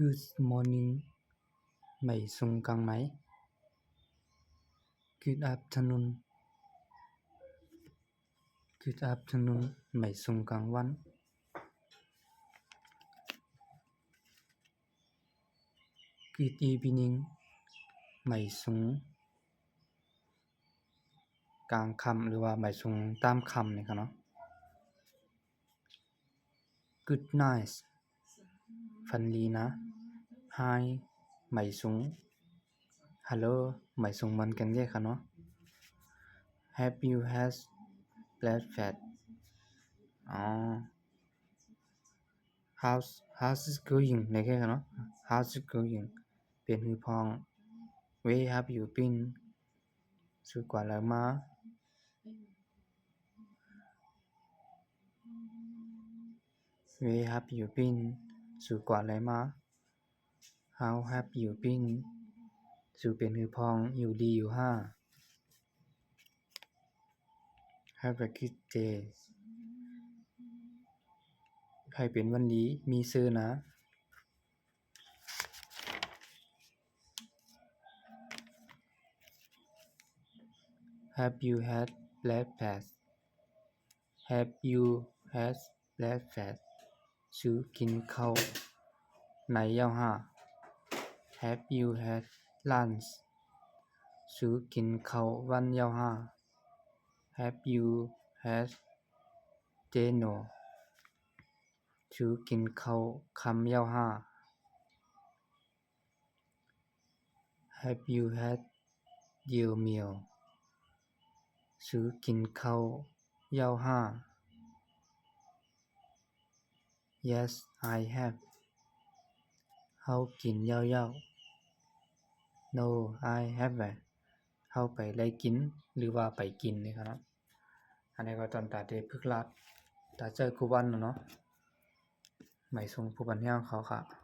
Good morning, ໄໝສູງກາງໄໝ. Good afternoon, Good afternoon, ໄໝສູງກາງວັນ. Good evening, ໄໝສູງກາງຄ່ຳ ຫຼືວ່າໄໝສູງຕາມຄ່ຳນີ້ຄ່ະເນາະ. Good night, ຝັນດີນະ. Hi, ໄໝສູງ. Hello, ໄໝສູງໝັ້ນກັນເດ້ຄ່ະເນາະ. Have you had breakfast? ອໍ How's, how's it going? ນີ້ຄືເນາະ How's it going? ເປັນຮືພ້ອງ. Where have you been? ສູກວາດໄລມາ? Where have you been? ສູກວາດໄລມາ? How have you been? ສູເປັນຮືພ້ອງ ຢູ່ດີຢູ່ຫາ? Have a good day. ໃຫ້ເປັນວັນດີ ມີເຊີນາ. Have you had breakfast? Have you had breakfast? ສູກິນເຂົ້າໃນເຍົາຫາ? Have you had lunch? ສູກິນເຂົ້າວັນເຍົາຫາ? Have you had dinner? ສູກິນເຂົ້າຄ່ຳເຍົາຫາ? Have you had your meal? ສູກິນເຂົ້າເຍົາຫາ? Yes, I have. ເຮົາກິນເຍົາໆ. No, I haven't. ເຮົາໄປໄດ້ກິນ ຫຼືວ່າໄປກິນນີ້ຄ່ະເນາະ. ອັນນີ້ກໍຕອນຕາເຕພຶກລາດ ຕາເຈີຄູວັນເນາະ. ໄໝສູງຜູ້ບັນຍາຍຂອງເຂົາກະ